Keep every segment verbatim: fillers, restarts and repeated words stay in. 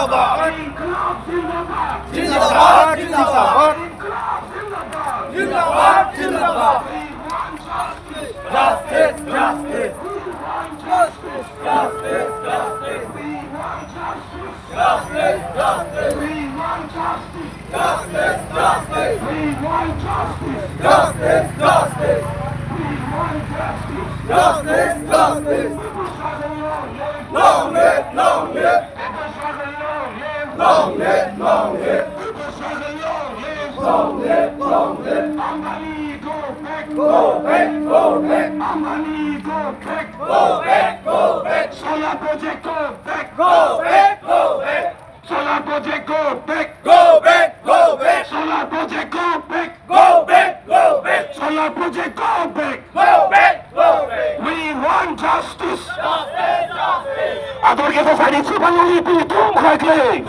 Inkılap zindabad! Zindabad, zindabad! Inkılap zindabad! Zindabad, zindabad! We want justice! Justice, justice! We want justice! Justice, justice! We want justice! Justice, justice! We want justice! Justice, justice! We want justice! Justice, justice! We want justice! Justice, justice! People struggle, long live! Long live, long live! People struggle, long live! Long live, long live! People struggle, long live! Long live, long live! Ambani, go back! Go back, go back! Ambani, go back! Go back, go back! Solar project, go back! Go back, go back! Solar project, go back! Go back, go back! Solar project, go back! Go back, go back! Solar project, go back! Go back, go back! We want justice! Justice, justice! Ator ke society si bang ipi tum khakle.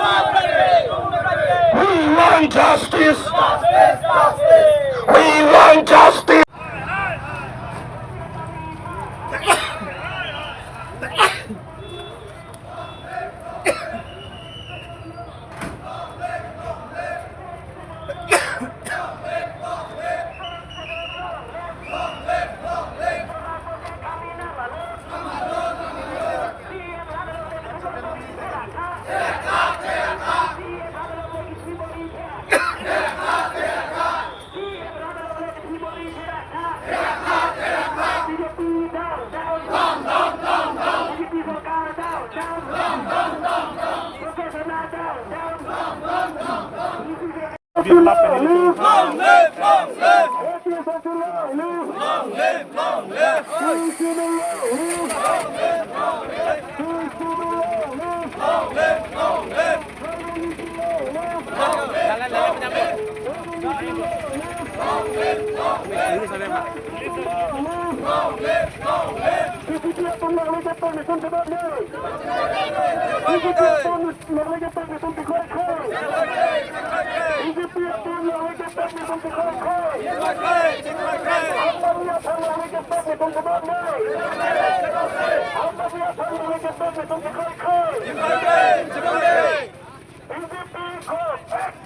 We want justice! Justice, justice! We want justice!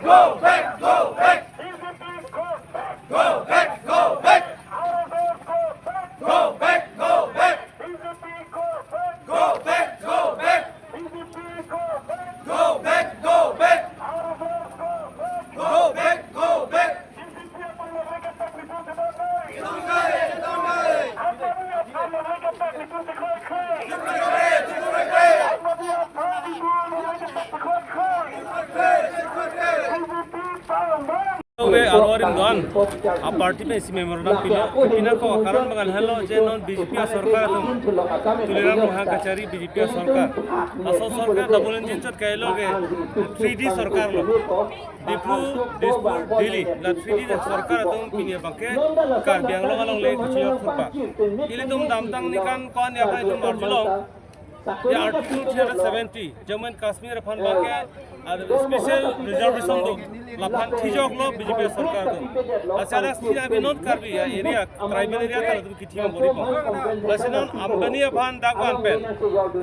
Go back, go back! Go back, go back! Go back, go back! Go back, go back! Go back, go back! Go back, go back! Oke, alo arim do-an, a party pensi memorandum pilo, pina ko karan bang an helo je non B J P asorkar atum, Tuliram Ronghang kachari B J P asorkar, laso sorkar double engine chot kailo ke three D sorkar lo. Diphu, Dispur, Dili, la three D sorkar atum pini abangke Karbi Anglong alongle kachiyok thurpa. Ilitum damtang nikan ko-an ya pai itum arjulong. Ya Article three hundred seventy, Jammu and Kashmir aphan abangke, ah, special reservation do, laphan thijoklo B J P sorkar do. Lasi adak si abi non Karbi ya area, tribal area ta latum kithi bor-i pon. Lasi non Ambani aphan dak van pen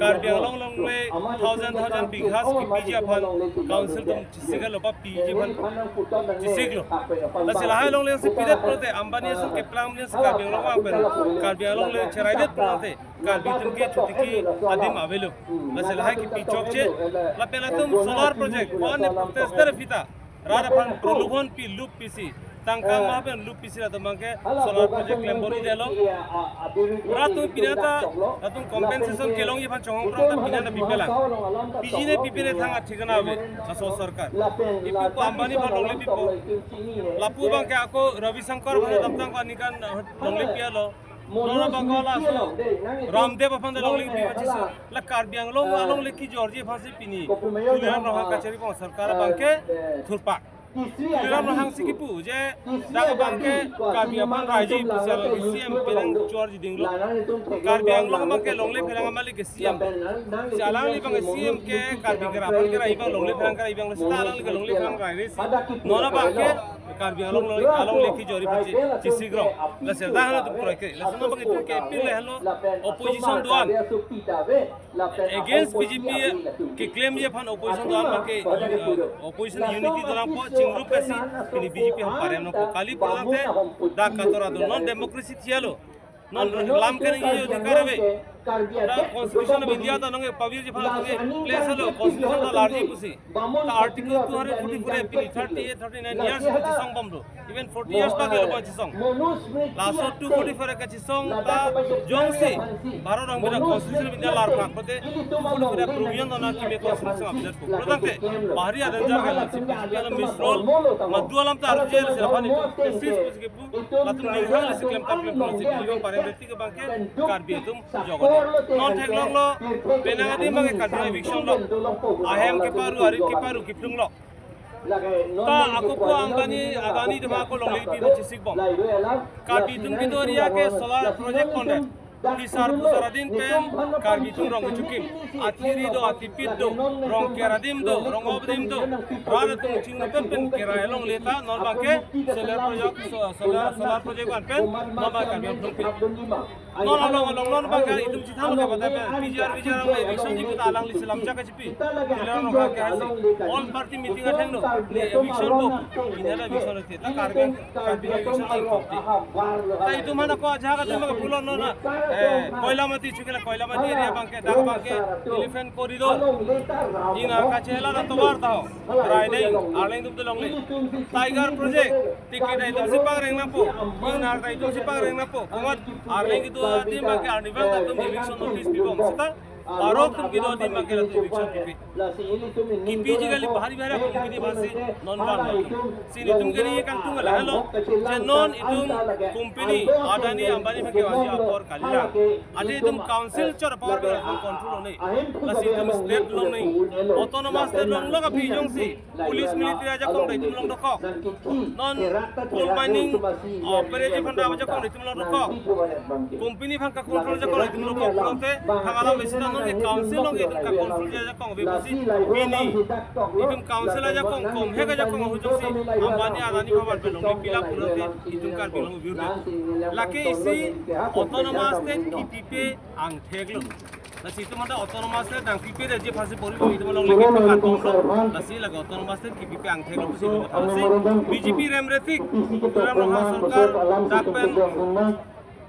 Karbi Anglong alongle thousand thousand bighas kipiji aphan council atum chesiklo, pa piji aphan chesiklo. Lasi lahai alongle si pidet pulote Ambani ason keplang si Karbi Anglong vang pen Karbi Anglong le cheraidet pulote Karbi atum ke chotiki adim avelo. Lasi lahai kipi chokche, lapen latum solar project, ko-an ne protester aphi ta rat aphan prolubhon pi, lup pisi, tangka ma pen lup pisi latum abangke solar project klem bor-i detlo. Rat atum pini ta latum compensation kelongji aphan chonghong prong ta pini ta pipelang. Piji ne pipe ne thang athikana ave, laso sorkar. Ipi ko Ambani aphan longle pipo. Lapu abangke ako Ravi Shankar aphan damtang ko nikan longle pi-etlo. Non abangke laso Ramdev aphan ta longle pi-et pachis. La Karbi Anglong alongle kejorji aphansi pini Tuliram Ronghang kachari pon sorkar abangke thurpak. Tuliram Ronghang si kipu je dak abangke Karbi aphan raiji pusi alang ke C M penang chuarji dinglo. Karbi Anglong abangke longle pherang amalik ke C M. Si alangli abangke C M ke Karbi kera aphan kera ibang longle pherang kera ibang seta alangli ke longle pherang rairesi. Non abangke Karbi Anglong along, alongle kejori pusi chisikrong. Lasi dak hana tu kroike. Lasi non abangke itum ke appeal le halo opposition do-an. Against B J P keklemji aphan opposition do-an abangke, uh, opposition unity dorang po chingrup kesi pini B J P aphan parem nangpo. Kali pulo tangte dak katora do, non democracy thia lo. Non lam keningje adhikar ave. Ta Constitution of India ta nonke pavirji aphan nonke place lo, Constitution ta larji pusi. Ta Article two hundred forty-four A pini thirty-eight, thirty-nine years kachisong bom do. Even forty years bak elo kachisong. Laso two forty-four kachisong ta jongsi Bharat Rangbira Constitution of India larphak pulote two forty-four provision dona keme Constitution update ko. Pulo tangte bahari adan jar kala si B J P along misrol. Madu alam ta arje si aphan itum sis pusi kipu. Latum ninghang le si klem ta klem pulo si B J P parem retik abangke Karbi atum jogo. Non theklonglo, penang adim abangke Karbi eviction lo. Ahem keparu, arit keparu kiplung lo. Ta ako pu Ambani, Adani atum ako longle pi ba chisikrong. Karbi atum kedo area ke solar project pondet. Phisar phusar adim pen Karbi atum rong kechukim. Athi ri do, athi pit do, rong ker adim do, rong ob adim do. Rat atum chingno pen pen kera alongle ta non abangke solar project, so-, solar, solar project van pen non abangke Karbi atum pit. Non along along non abangke itum chithang ke batai pen P G R, V G R along eviction ji kita alangli selam jaga chipi. Tuliram Ronghang ke hasi. All party meeting athengno. Ne eviction ko. Ini ada eviction lo ta Karbi, Karbi eviction lo ko. Ta itum mana ko aja ka tema pulo non na. Eh, Koilamati chukela Koilamati area abangke dak abangke elephant corridor. Ina kachela na tovar ta ho. Rai dei, arleng atum dolongle. Tiger project, ticket itum si pangreng nangpo. Inar ta itum si pangreng nangpo. Komat arleng kedo adim abangke arnivang atum eviction notice pibom. Seta parok atum kedo adim abangke latum eviction pipi. Kipiji kali bahari bahari company aphansi non van latum. Si netum kali kangtung ala halo. Je non itum company Adani Ambani abangke vanji apor kali la. Ante itum council chot apor abangke control lo nei. Lasi itum state lo nei. Autonomous state longlo kaphi jongsi police military ajakong ta itum long dokok. Non coal mining, oh, operation aphan ta ajakong ta itum long dokok. Company aphan ka control ajakong ta itum long dokok. Pulote thang alam besi ta non ke council along itum ka control ajakong ave pusi pini itum council ajakong, komhek ajakong ahut jongsi Ambani Adani bhavan pen longle pila pulote itum Karbi along view de. Lake isi autonomous state kipipe angthek lo. Lasi itum anta autonomous state nangpipe detji aphansi pori itum alongle kepakan bomlo. Lasi lake autonomous state kipipe angthek lo pusi itum aphansi B J P rem retik, Tuliram Ronghang sorkar dak pen,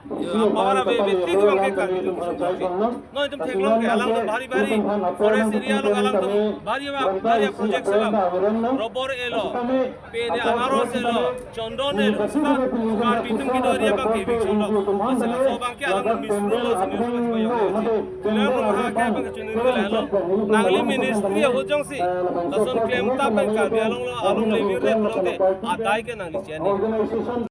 ya, power ave betik abangke Karbi atum pusi pori. Non itum theklong ke alangtum bahari bahari forest area along alangtum bahari bahari project selam. Rubber elo, pen anaros elo, chondon elo, seta Karbi atum kedo area abangke eviction lo. Lasi laso abangke alang misrol lo, sini lo, sini lo. Tuliram Ronghang ke abangke chuniri lahelo. Nangli ministry ahut jongsi lason klemta pen Karbi Anglong lo, alongle virdet pulote adai ke nangli chini.